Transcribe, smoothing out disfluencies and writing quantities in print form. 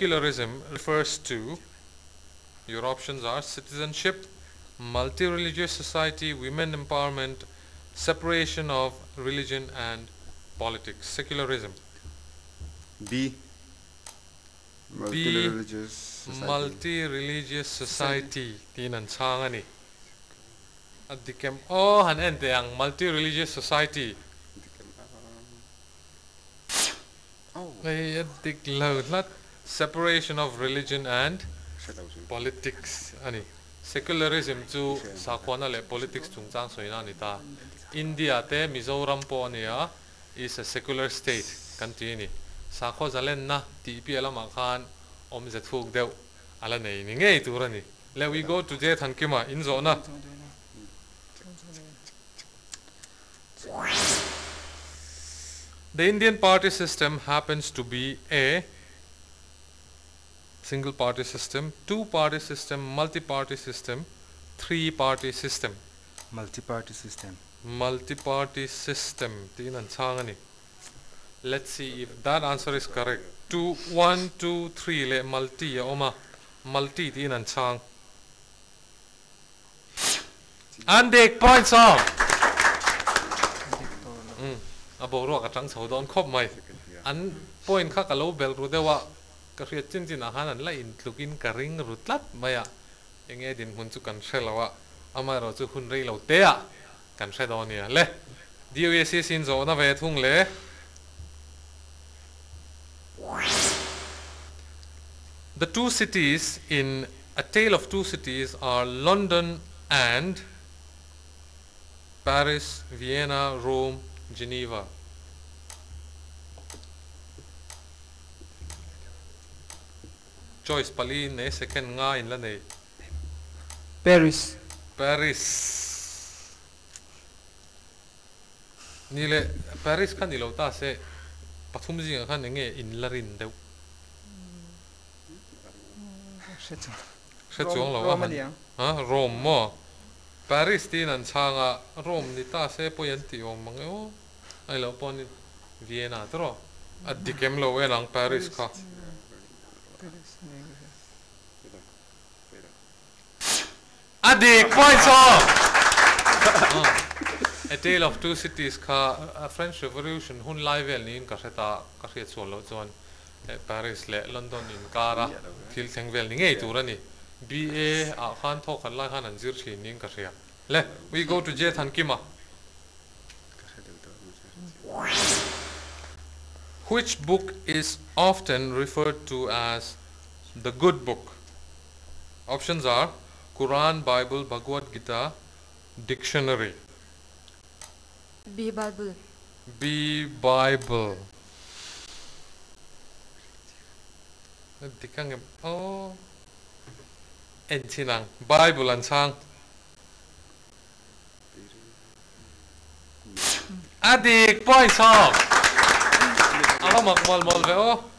Secularism refers to, your options are citizenship, multi-religious society, women empowerment, separation of religion and politics. Secularism. B. Multi-religious society. Multi-religious society tiin an chhang a ni. A dik em? Aw, han en teh ang, multi-religious society. Hei a dik lo hlat. Separation of religion and politics a ni. Secularism chu sakhuana leh politics chungchang sawina a ni ta. India te Mizoram pawh a ni a, is a secular state kan ti a ni. Sakhua zalenna tih piah lamah khan awmze thuk deuh a la nei ni ngei tur a ni. Le we go to J Thankima inzawhna. The Indian party system happens to be a single party system, two party system, multi party system, three party system. Multi party system. Multi party system tiin an chhang a ni. Let's see if that answer is correct. Two, one, two, three leh multi a awm a, multi tiin an chhang. An dik point sawm! Umm, a boruak a tang chho dawn khawp mai. An point kha ka lo belh ru deuh a, ka hriat chin chin ah khan an la intlukin ka ring ru tlat mai a, enge dinhmun chu kan hre lo a, amaherawh chu hun rei lo te ah kan hre dawn nia. Le, DOACC in zawhna ve thung le. The two cities in A Tale of Two Cities are London and Paris, Vienna, Rome, Geneva. Choice pali in nei second nga in la nei. Paris. Paris. Ni leh Paris kha ni lo ta se pathum zingah khan enge in la rin deuh? Hre chuang lo a han ha Rome maw? Paris tiin an chhang a, Rome ni ta se pawi an tih awm ang e aw. Ai loh pawh ni Vienna te rawh. A dik em lo en ang Paris kha. A dik point saw! A Tale of Two Cities kha French Revolution hun lai vel niin ka hre ta, ka hriat sual loh chuan Paris leh London inkara thil thleng vel ni ngei tur a ni. BA ah khan thawk khat lai khan an zir thin niin ka hria. Le, we go to J Thankima. Which book is often referred to as the good book? Options are Quran, Bible, Bhagavad Gita, Dictionary. B Bible. B Bible. Dik ang em aw. En chin ang. Bible an chhang. A dik point sawm. A va mak mawl mawl ve aw.